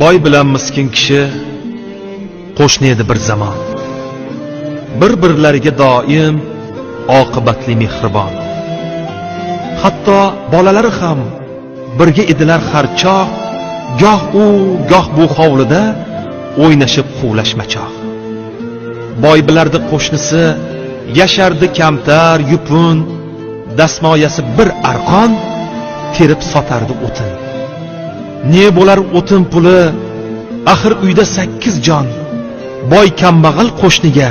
Boy bilan miskin kishi qo'shni edi bir zamon. Bir-birlariga doim oqibatli mehribon. Hatto bolalari ham birga edilar har choq, goh u, goh bu hovlida o'ynashib quvlashmachoq. Boy bilardi qo'shnisi yashardi kamtar, yupun, dastmoyasi bir arqon terib sotardi o'tin. Ne bo'lar o'tin puli, axir uyda 8 jon. Boy kambag'al qo'shniga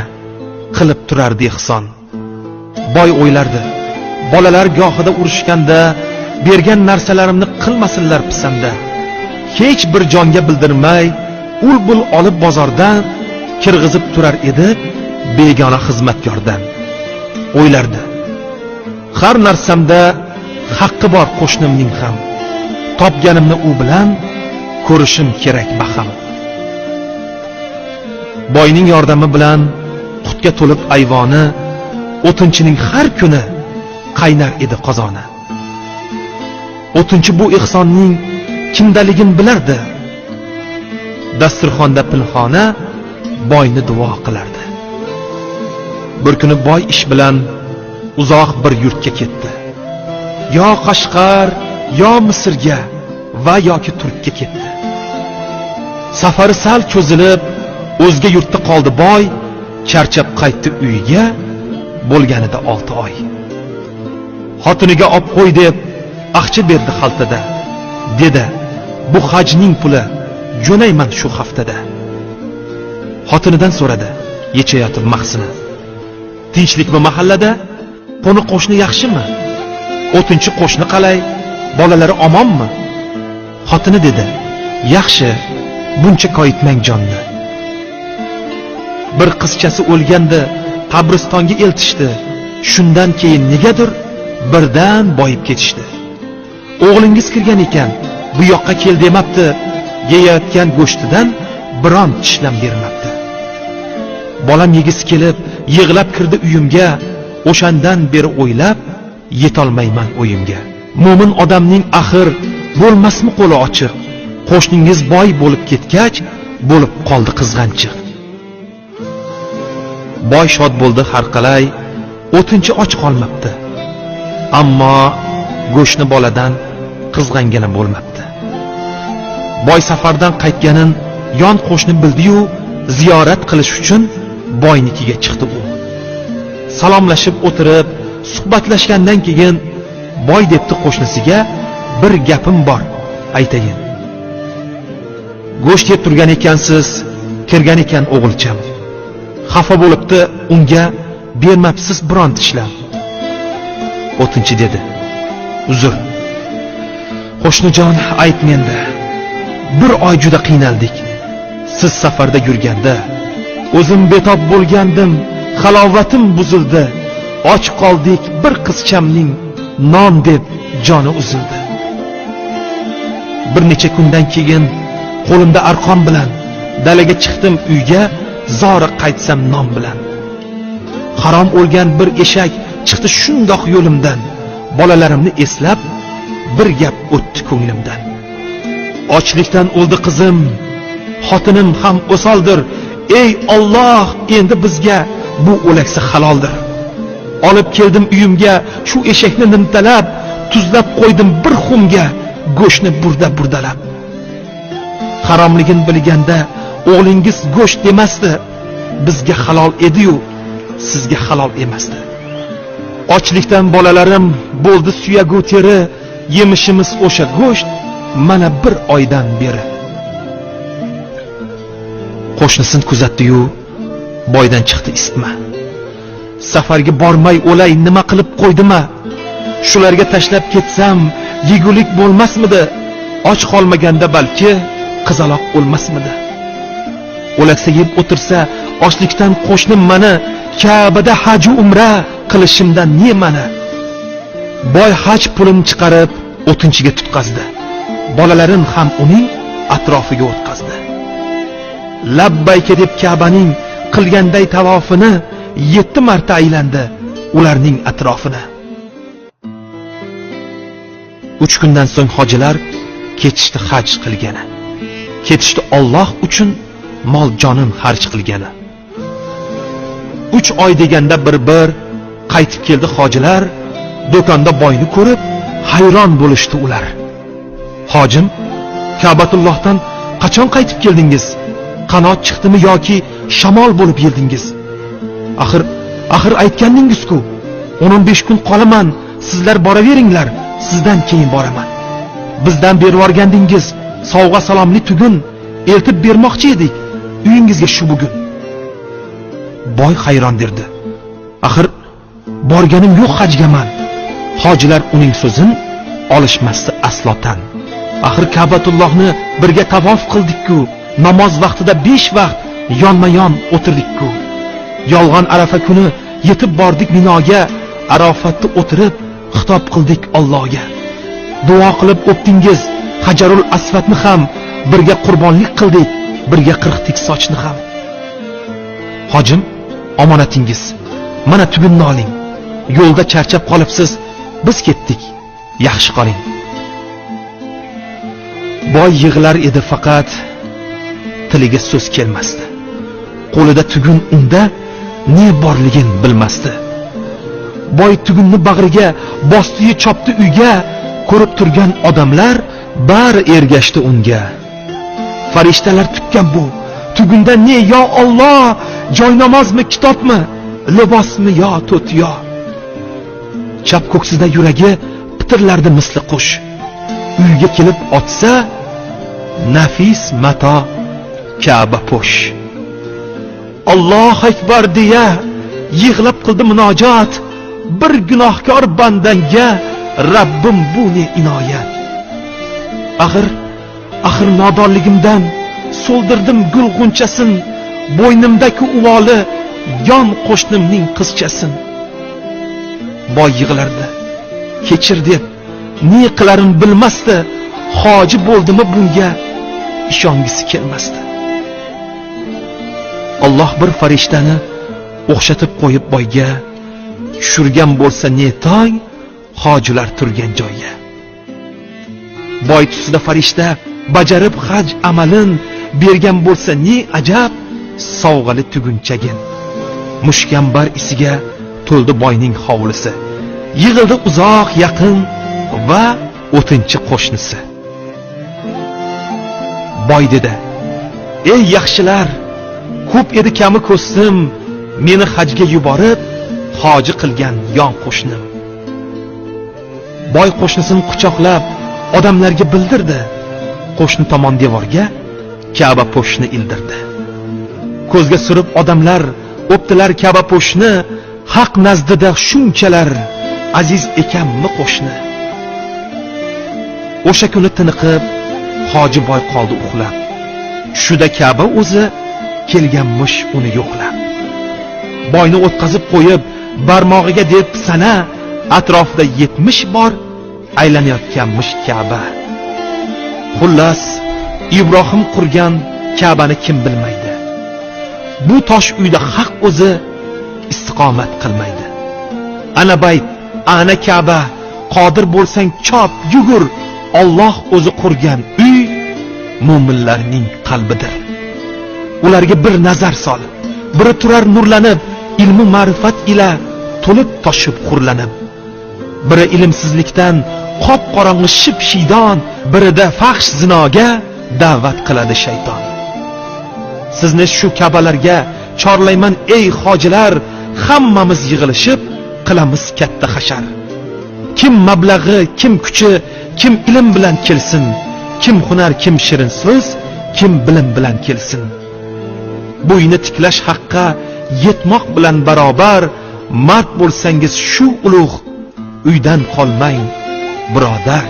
qilib turardi ehson. Boy o'ylardi, bolalar gohida urushganda bergan narsalarimni qilmasinlar pisanda. Hech bir jonga bildirmay ul-bul olib bozordan kirg'izib turar edi begona xizmatkordan. O'ylardi, har narsamda haqqi bor qo'shnimning ham, topganimni u bilan ko'rishim kerak baham. Boyning yordami bilan qutga to'lib ayvoni, o'tinchining har kuni qaynar edi qozoni. O'tinchi bu ehsonning kimdaligini bilardi. Dasturxonda pinxona boyni duo qilardi. Bir kuni boy ish bilan uzoq bir yurtga ketdi. Yo Qashqar, yo Misrga va yoki Turkka ketdi. Safari sal cho'zilib, o'zga yurtda qoldi boy, charchab qaytdi uyiga, bo'lganida 6 oy. Xotiniga ob qo'y deb aqcha berdi xaltada. Dedi, bu hajning puli, jo'nayman shu haftada. Xotinidan so'radi, yechayotib mahsini. Tinchlikmi mahallada? Qo'ni qo'shni yaxshimi? O'tinchi qo'shni qalay? Bolalari omonmi? Xotini dedi, yaxshi, buncha koyitmang jonni. Bir qizchasi o'lganda qabristonga eltishdi. Shundan keyin negadir birdan boyib ketishdi. O'g'lingiz kirgan ekan, bu yoqqa kel demabdi, yeyayotgan go'shtidan biron tishlam bermabdi. Bolam yegisi kelib, yig'lab kirdi uyimga, o'shandan beri o'ylab yetolmayman o'yimga. Mo'min odamning axir bo'lmasmi qo'li ochiq? Qo'shningiz boy bo'lib ketgach, bo'lib qoldi qizg'anchiq. Boy shod bo'ldi har qalay, o'tinchi och qolmabdi. Ammo go'shtni boladan qizg'angani bo'lmabdi. Boy safardan qaytganin yon qo'shni bildi-yu, ziyorat qilish uchun boynikiga chiqdi u. Salomlashib o'tirib, suhbatlashgandan keyin boy debdi qo'shnisiga, bir gapim bor, aytayin. Go'sht yeb turgan ekansiz, kirgan ekan o'g'ilcham. Xafa bo'libdi, unga bermabsiz biron tishlam. O'tinchi dedi, uzr, qo'shnijon, ayt menda. Bir oy juda qiynaldik. Siz safarda yurganda o'zim betob bo'lgandim, halovatim buzildi. Och qoldik, bir qizchamning non deb joni uzildi. Bir necha kundan keyin qo'limda arqon bilan dalaga chiqdim uyga, zora qaytsam non bilan. Harom o'lgan bir eshak chiqdi shundoq yo'limdan. Bolalarimni eslab bir gap o'tdi ko'nglimdan. Ochlikdan o'ldi qizim, xotinim ham o'soldir. Ey Alloh, endi bizga bu o'laksa haloldir. Olib keldim uyimga shu eshakni nimtalab, tuzlab qo'ydim bir xumga go'shtni burda burdalab. Haromligini bilganda o'g'lingiz go'sht demasdi, bizga halol edi-yu, sizga halol emasdi. Ochlikdan bolalarim bo'ldi suyagu teri, yemishimiz o'sha go'sht mana bir oydan beri. Qo'shnisini kuzatdi-yu, boydan chiqdi isitma. Safarga bormay o'lay nima qilib qo'ydima? Shularga tashlab ketsam yegulik bo'lmasmidi? Och qolmaganda balki qizaloq o'lmasmidi? O'laksa yeb o'tirsa ochlikdan qo'shnim mani Ka'bada haj umra qilishimdan ne mana? Boy haj pulini chiqarib o'tinchiga tutqazdi. Bolalarin ham uning atrofiga o'tqazdi. Labbayka deb Ka'baning qilganday tavofini 7 marta aylandi ularning atrofini. 3 kundan so'ng hojilar ketishdi haj qilgani. Ketishdi Alloh uchun mol jonin xarj qilgani. 3 oy deganda bir-bir qaytib keldi hojilar. Do'konda boyni ko'rib hayron bo'lishdi ular. Hojim, Ka'batullohdan qachon qaytib keldingiz? Qanot chiqdimi yoki shamol bo'lib yeldingiz? Axir aytgandingiz-ku, 10-15 kun qolaman, sizlar boraveringlar, sizdan keyin boraman. Bizdan berib yuborgandingiz sovg'a salomli tugun, eltib bermoqchi edik uyingizga shu bugun. Boy hayron derdi. Axir borganim yo'q hajgaman. Hojilar uning so'zini olishmasdi aslotan. Axir Ka'batullohni birga tavof qildik-ku, namoz vaqtida 5 vaqt yonma-yon o'tirdik-ku. Yolg'on Arafa kuni yetib bordik Minoga, Arofatda o'tirib xitob qildik Allohga. Duo qilib o'pdingiz Hajarul Asvatni ham, birga qurbonlik qildik, birga qirqdik sochni ham. Hojim, omonatingiz, mana tugunni oling. Yo'lda charchab qolibsiz, biz ketdik, yaxshi qoling. Boy yig'lar edi, faqat tiliga so'z kelmasdi. Qo'lida tugun unda ne borligini bilmasdi. Boy tugunni bag'riga bosdi-yu chopdi uyga, ko'rib turgan odamlar bari ergashdi unga. Farishtalar tutgan bu tugunda ne yo Alloh, joy namozmi, kitobmi, libosmi yo to'tiyo. Chap ko'ksida yuragi pitirlardi misli qush. Uyga kelib otsa nafis mato Ka'ba po'sh. Allohu akbar deya yig'lab qildi munojot. Bir gunohkor bandanga Rabbim bu ne inoyat. Axir nodonligimdan so'ldirdim gul g'unchasin, bo'ynimdagi uvoli yon qo'shnimning qizchasin. Boy yig'lardi, kechir deb ne qilarini bilmasdi. Hoji bo'ldimi bunga ishongisi kelmasdi. Alloh bir farishtani o'xshatib qo'yib boyga, tushirgan bo'lsa ne tong hojilar turgan joyga. Boy tusida farishta bajarib haj amalin, bergan bo'lsa ne ajab sovg'ali tugunchagin. Mushkambar isiga to'ldi boyning hovlisi. Yig'ildi uzoq yaqin va o'tinchi qo'shnisi. Boy dedi: "Ey yaxshilar, ko'p edi kami ko'stim, meni hajga yuborib hoji qilgan yon qo'shnim." Boy qo'shnisini quchoqlab odamlarga bildirdi. Qo'shni tomon devorga Ka'ba po'shni ildirdi. Ko'zga surib odamlar o'pdilar Ka'ba po'shni. Haq nazdida shunchalar aziz ekanmi qo'shni? O'sha kuni tiniqib hoji boy qoldi uxlab. Shuda Ka'ba o'zi kelganmish uni yo'qlab. Boyni o'tkazib qo'yib barmog'iga deb sana, atrofida 70 bor aylanayotganmish Ka'ba. Xullas, Ibrohim qurgan Ka'bani kim bilmaydi? Bu tosh uyda haq o'zi istiqomat qilmaydi. Ana bayt, ana Ka'ba, qodir bo'lsang chop, yugur. Alloh o'zi qurgan uy mo'minlarning qalbidir. Ularga bir nazar sol, biri turar nurlanib, ilmu ma'rifat ila to'lib toshib xurlanib. Biri ilmsizlikdan qop-qorong'i ship-shiydon, birida fahsh zinoga da'vat qiladi shayton. Sizni shu Ka'balarga chorlayman ey hojilar, hammamiz yig'ilishib qilamiz katta hashar. Kim mablag'i, kim kuchi, kim ilm bilan kelsin, kim hunar, kim shirin so'z, kim bilim bilan kelsin. Bo'yni tiklash haqqa yetmoq bilan barobar, mard bo'lsangiz shu ulug' uydan qolmang birodar.